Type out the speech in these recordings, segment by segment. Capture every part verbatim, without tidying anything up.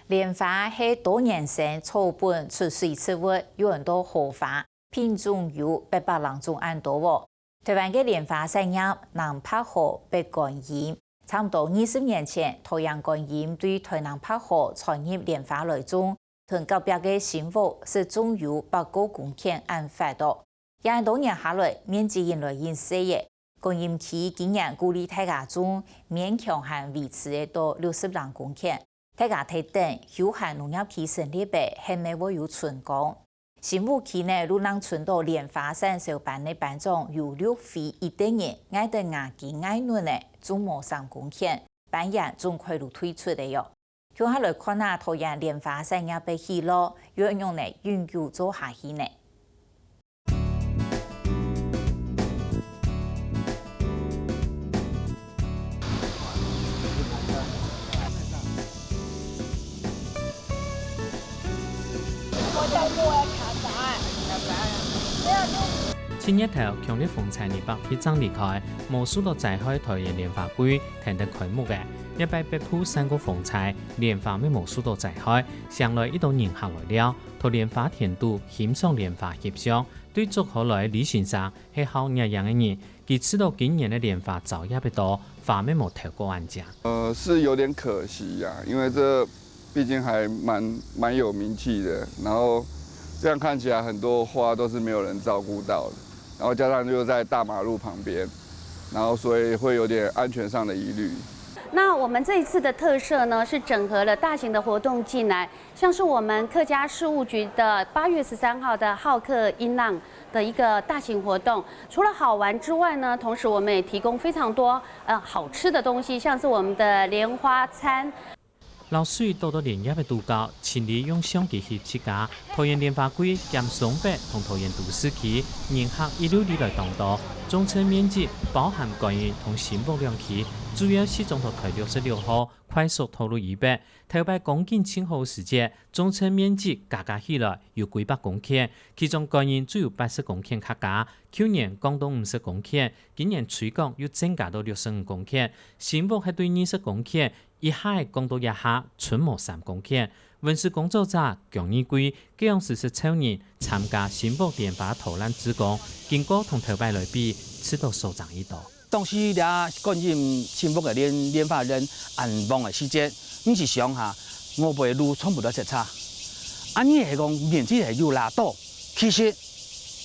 蓮花係多年生草本出水植物，有很多好花，品種有八百零種恁多哦。台灣个蓮花產業南北河北觀音，差毋多二十年前，桃園觀音對台南北河傳入蓮花來種，同隔壁个新屋實種有百過公頃恁闊哦。也恁多年下來，面積因來因細耶。觀音區今年鼓勵大家種，勉強還維持得到六十零公頃。大家在等休閒農業區成立个，係毋係會有春光？新屋區呢，就正伸到蓮花產銷班个班長游六輝一等人，愛等牙根愛軟呢，種無三公頃，半年總會就退出个喲。共下來看下桃園蓮花產業个起落，又愛仰呢永久做下去呢？ 七月頭，強烈風颱二百八正離開，無受到災害桃園蓮花季跈等開幕个。這擺北部閃過風颱，蓮花乜無受到災害，城內一兜人下來尞，在蓮花田肚欣賞蓮花翕相。對竹科來个李先生係好攝影个人，佢試著今年个蓮花招葉个多，花乜無頭過恁靚。呃，是有點可惜呀、因為這畢竟還蠻蠻有名氣的，然後這樣看起來很多花都是沒有人照顧到的，然後加上又在大馬路旁邊，然後所以會有點安全上的疑慮。那我们这一次的特色呢，是整合了大型的活动进来，像是我们客家事务局的八月十三号的好客音浪的一个大型活动，除了好玩之外呢，同时我们也提供非常多呃好吃的东西，像是我们的莲花餐。摎水倒到蓮葉个肚角，盡力用相機翕自家。桃園蓮花季兼雙北同桃園都市區，人客一溜溜來當多，種植面積包含觀音同新屋兩區，主要集中在台六十六號快速道路以北。頭擺光景盡好時節，種植面積加加起來有幾百公頃，其中觀音就有八十公頃較加，舊年降到五十公頃，今年推廣又增加到六十五公頃，新屋係對二十公頃， 一下仔降到這下賰無三公頃。文史工作者姜義貴，該央時係湊人參加新屋蓮花導覽志工，經過同頭擺來比，試著所長已多。當時這觀音新屋个蓮蓮花園恁旺个時節，毋係想下，外背路全部都塞車。恁呢係講面積係有罅多，其實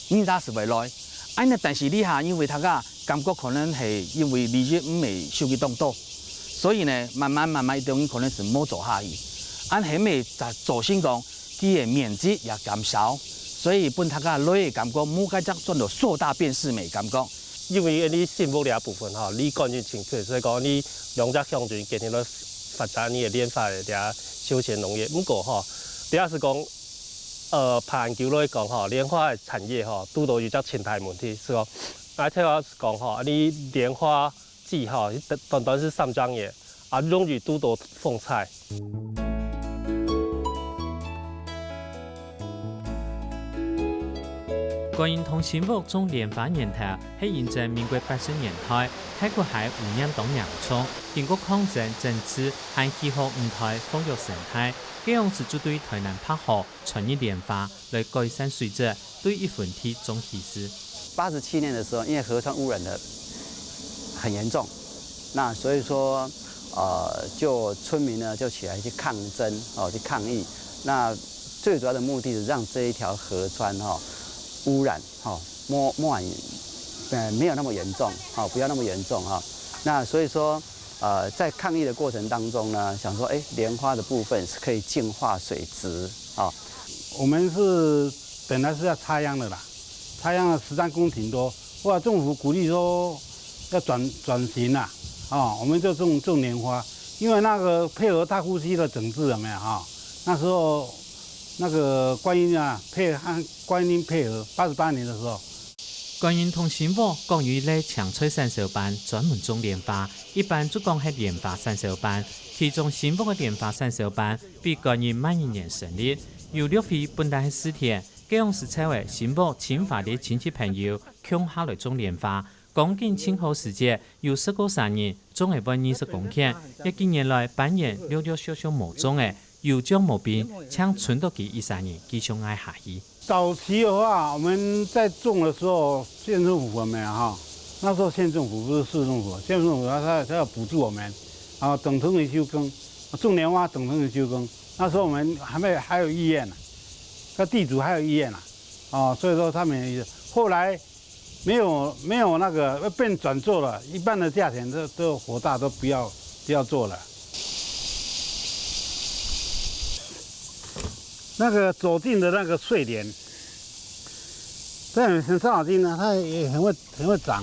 人家是會來。恁呢，但是這下因為大家感覺可能係因為利益毋係收佢當多，所以呢，慢慢慢慢，一定可能是無做下去。恁後尾才造成講，佢个面積也減少，所以分大家來个感覺，無該隻轉到碩大便是美感覺。因為你新屋這部分吼，你觀音清水，所以講你兩隻鄉鎮決定來發展你个蓮花个這休閒農業。毋過吼，你也是講，呃，盤久來講吼，蓮花个產業吼，堵到一隻盡大問題，係講，啊，聽講講吼，你蓮花季吼，短短係三隻月，啊，容易堵到風災。 觀音同新屋種蓮花源頭係因在民國八十年代，大壢溪污染當嚴重，經過抗爭、整治，還起好五代復育生態，該央時就對台南白河傳入蓮花來改善水質，對一分地種起勢。八十七年的時候，因為河川污染的很嚴重，那所以說，呃，就村民呢就起來去抗爭，哦，去抗議。那最主要的目的是讓這一條河川哈、污染哈、莫莫然呃沒有那麼嚴重，哈、不要那麼嚴重哈、那所以說，呃，在抗議的過程當中呢，想說，哎，蓮花的部分是可以淨化水質啊、我們是本來是要插秧的啦，插秧了十三公頃多，後來政府鼓勵說要轉轉型啦，哦，我們就種種蓮花，因為那個配合大湖溪的整治有沒有哈、那時候那個觀音啊配和觀音配合，八十八年的時候，觀音同新屋各有一類青菜產銷班，專門種蓮花，一般就講係蓮花產銷班。其中新屋个蓮花產銷班比觀音慢一年成立，有六位本來係蒔田， 該央時就係新屋盡歡喜親戚朋友共下來種蓮花，光景盡好時節，有十過儕人種仔會二十公頃，這幾年來半年略略小小無種仔，有獎無兵，淨伸到佢一儕人繼續挨下去。早期的話，我們在種的時候，縣政府有沒有哈？那時候縣政府不是市政府，县政府它它它要补助我們，啊，等同于休耕，种莲花等同于休耕。那时候我们还没有还有意愿呢，那地主还有意愿呢，哦，所以说他们也后来没有没有那个变转做了，一半的价钱都都火大都不要不要做了。那个走进的那个睡莲，这很很伤脑筋啊，它也很会很会长。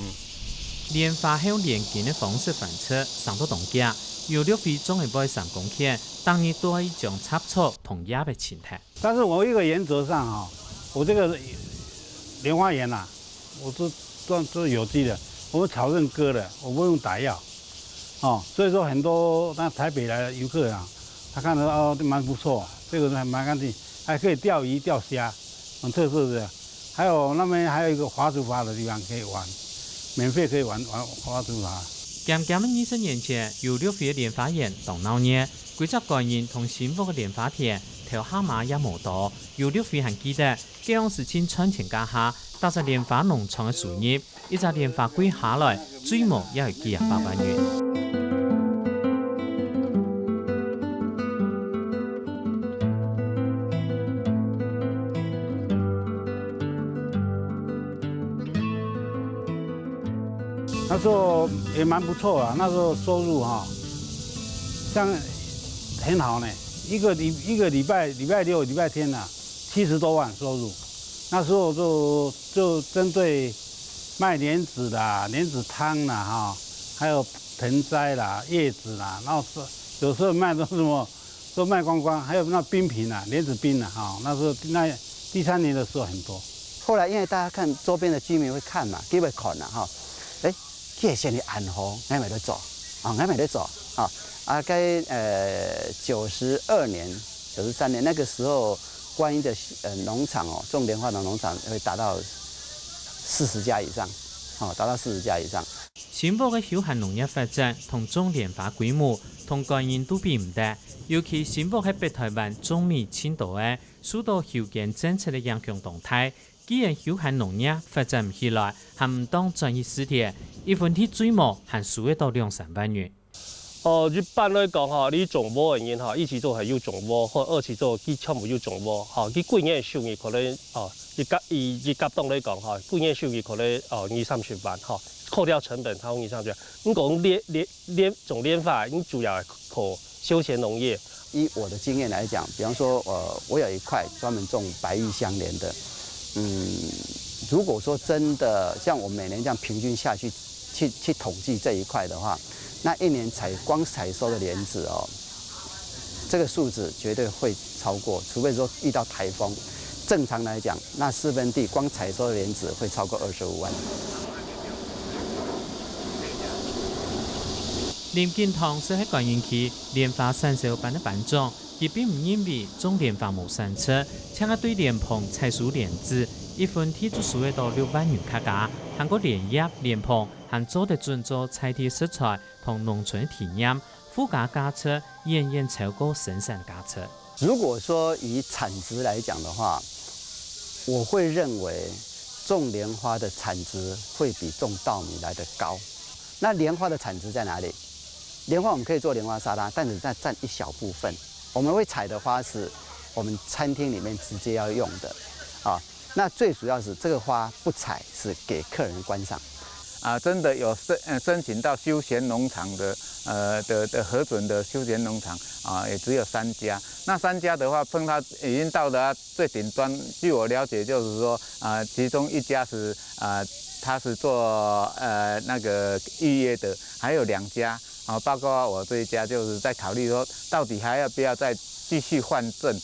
莲花係用连根个方式繁殖，生到當遽，有六位種个會三公頃，逐日都愛將雜草同葉仔清忒。但是我一个原则上哈，我这个莲花园呐，我都都都有机的，我们草认割的，我不用打药，哦，所以说很多那台北来的游客啊，他看到哦蛮不错，这个还蛮干净，还可以钓鱼钓虾，很特色的。还有那边还有一个滑竹筏的地方可以玩，免费可以玩玩滑竹筏。減減个二十年前，有六位个莲花園當鬧熱，歸隻觀音同新屋个莲花田，頭下嫲也無多。有六位還記得，該央時盡賺錢價下，逐隻蓮花農場个收入，一隻蓮花季下來，最無也有幾若百萬銀。 那时候也蛮不错啊，那时候收入哈，像很好呢，一个礼一个礼拜礼拜六、礼拜天啊，七十多万收入。那时候就就针对卖莲子啦、莲子汤啦哈，还有盆栽啦、叶子啦，然后是有时候卖的什么都卖光光，还有那冰品啊、莲子冰啊哈，那时候那第三年的时候很多。后来因为大家看周边的居民会看嘛，佢會看啦哈，诶，佢个生理恁好，𠊎嘛來做，啊，𠊎嘛來做，啊，啊，該呃九十二年、九十三年那个时候，观音的呃农场哦，种莲花的农场会达到四十家以上，哦，达到四十家以上。新屋个休閒農業發展同種蓮花規模同觀音都比毋得，尤其新屋係北台灣種米盡多个，受到休耕政策个影響當大。既然休閒農業發展毋起來，還毋當轉去試點，一分地最無還收得到兩三萬銀。 哦，一般來講吼，你種屋个人吼，一期做係有種屋，或二期做佢全部有種屋，吼，佢幾年个收入可能，哦，一甲一一甲當來講吼，幾年收入可能哦二三十萬吼，扣掉成本差不多二三十萬。你講蓮蓮蓮種蓮花，你主要靠休閒農業。以我的经验来讲，比方说，呃，我有一块专门种白玉香莲的，嗯，如果说真的像我每年这样平均下去，去去统计这一块的话，那一年采光采收的莲子哦，这个数字绝对会超过，除非说遇到台风。正常来讲，那四分地光采收的莲子会超过二十五万。林金堂係係觀音區蓮花產銷班个班長，佢並毋認為種蓮花無產值，淨係對蓮蓬採收蓮子，一分地就收得到六萬銀較加，還過蓮葉、蓮蓬還做得準做在地食材同農村體驗，附加價值遠遠超過生產價值。如果说以产值来讲的话，我会认为种莲花的产值会比种稻米来得高。那莲花的产值在哪里？莲花我们可以做莲花沙拉，但是那占一小部分。我们会采的花是我们餐厅里面直接要用的，啊，那最主要是这个花不采，是给客人观赏。啊，真的有申呃申请到休闲农场的呃的的核准的休闲农场啊，也只有三家。那三家的话，碰到已经到达最顶端。据我了解，就是说啊，其中一家是啊，他是做呃那个预约的，还有两家啊，包括我这一家，就是在考虑说，到底还要不要再继续换证。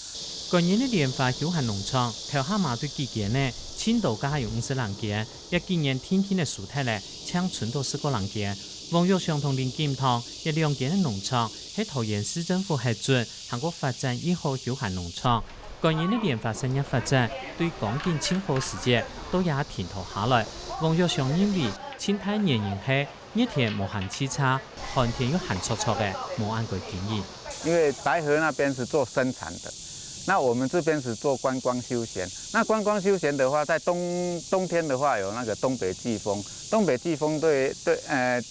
个人个莲花休閒農場，頭下嫲對幾間呢，盡多个還有五十零間， 這幾年定定仔收忒了，淨伸到十過零間。王玉祥同林錦堂這兩間个農場，係桃園市政府核准，還過發展一號休閒農場。个人个蓮花產業發展，對光景盡好時節，都也停拖下來。王玉祥認為，盡大原因係熱天無閒洎杈，寒天又寒著著仔，無恁个經營。因为白河那边是做生产的，那我们这边是做观光休闲。那观光休闲的话，在冬，冬天的话有那个东北季风，东北季风对，对，呃，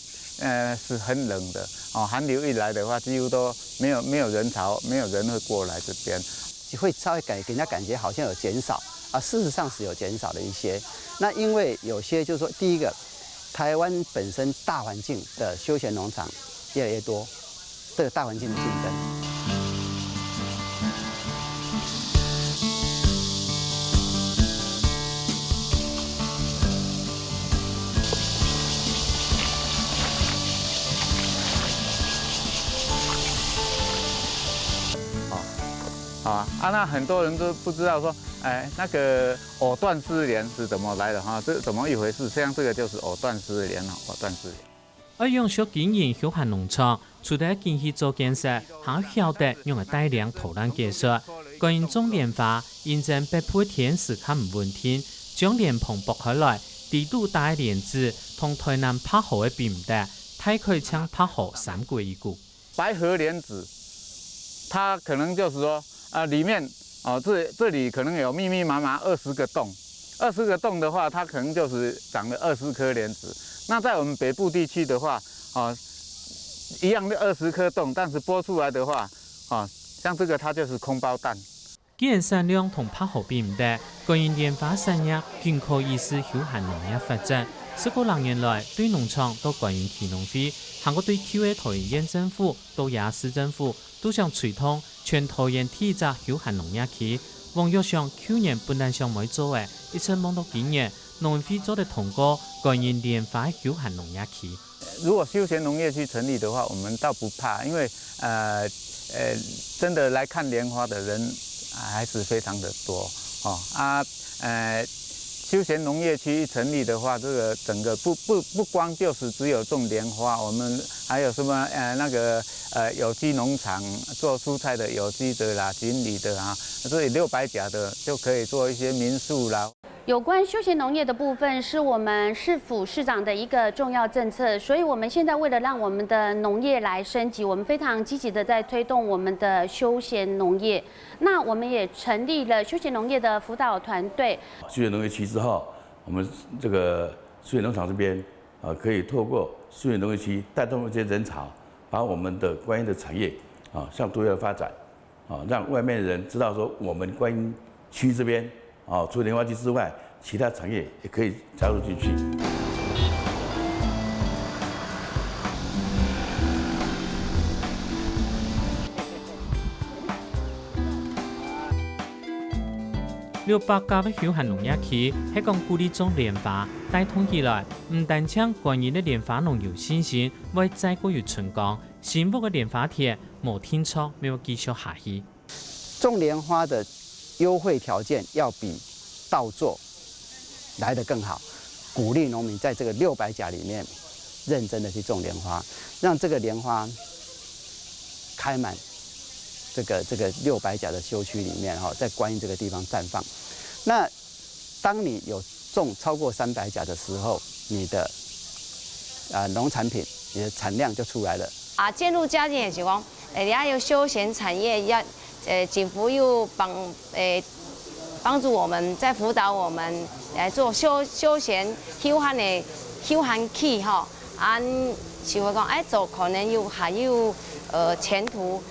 呃，是很冷的哦，寒流一来的话，几乎都没有，没有人潮，没有人会过来这边。会稍微给，给人家感觉好像有减少啊，事实上是有减少了一些。那因为有些就是说，第一个，台湾本身大环境的休闲农场越来越多，这个大环境的竞争。哦，好啊，啊，那很多人都不知道说，哎，那个藕断丝连是怎么来的哈？这怎么一回事？像这个就是藕断丝连哦，藕断丝连。 愛永續經營休閒農場，除了經費做建設，還曉得仰仔帶領土壤解說。觀音種蓮花，因爭北部天時較毋穩定，將蓮蓬剝開來，底肚打个蓮子，同台南白河个比毋得，大概像白河三國一股。白河蓮子，它可能就是說，啊，裡面，哦，這，這裡可能有密密麻麻二十個洞，二十個洞的話，它可能就是長了二十顆蓮子。那在我们北部地区的话，哦，一样的二十颗洞，但是剥出来的话，哦，像这个它就是空包蛋。既然產量同白河比毋得，觀音蓮花產業緊靠以示休閒農業發展。十過零年來，對農場到觀音區農會，還過對舊个桃園縣政府到這市政府，都想推動全桃園第一隻休閒農業區。王玉祥舊年本來想愛做个，一直望到今年，農委會做得通過觀音蓮花休閒農業區。如果休闲农业区成立的话，我们倒不怕，因为，呃，呃，真的来看莲花的人，啊，还是非常的多，哦，啊，呃，休闲农业区一成立的话，这个整个不，不，不光就是只有种莲花，我们还有什么，呃，那个，呃，有机农场，做蔬菜的有机的啦，锦鲤的啊，这里六百甲的就可以做一些民宿啦。 有关休闲农业的部分，是我们市府市长的一个重要政策，所以我们现在为了让我们的农业来升级，我们非常积极的在推动我们的休闲农业。那我们也成立了休闲农业的辅导团队。休闲农业区之后，我们这个休闲农场这边，呃，可以透过休闲农业区带动一些人潮，把我们的观音的产业，啊，向都要发展。 啊，让外面的人知道说我们观音区这边，啊，除了莲花区之外，其他产业也可以加入进去。六百甲个休閒農業區，係講鼓勵種蓮花，帶動起來，毋單淨觀音个蓮花農有信心，會再過有春光，新屋个蓮花田無定著，乜會繼續下去。 種蓮花的優惠條件要比稻作來得更好，鼓勵農民在這個六百甲裡面認真的去種蓮花，讓這個蓮花開滿這個，這個六百甲的休區裡面，哈，在觀音這個地方綻放。那當你有種超過三百甲的時候，你的，啊，農產品，你的產量就出來了。啊，建築家庭也是講，誒，你要有休閒產業，要，呃，政府有幫，誒，幫助我們，在輔導我們來做休，休閒休閒的休閒區吼，啊，就會講，哎，做可能有，還有，呃，前途。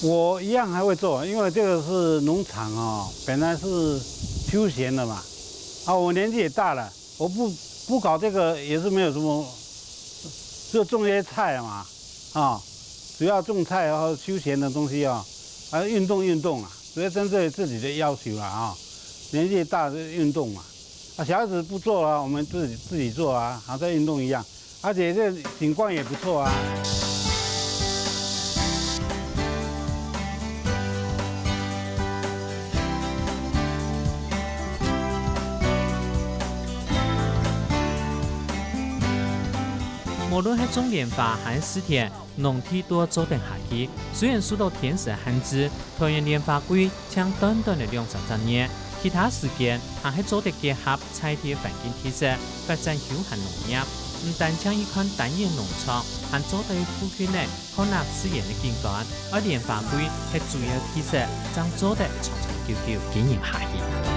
我一樣還會做，因為這個是農場哦，本來是休閒的嘛，啊，我年紀也大了， 我不，不搞這個也是沒有什麼，就種一些菜嘛，啊，主要種菜，然後休閒的東西啊，還有運動運動啊，主要針對自己的要求啦，啊，年紀大就運動嘛，啊，小孩子不做了，我們自己，自己做啊，好像運動一樣。 而且這景觀也不錯啊。無論係種蓮花還係蒔田，農地都愛做得下去。雖然受到天時限制，桃園蓮花季 淨短短个兩三隻月，其他時間還係做得結合在地个環境特色，發展休閒農業。毋單淨係看單一農場，還做得附近个看納自然个景觀，愛蓮花隊係主要特色，正做得長長久久經營下去。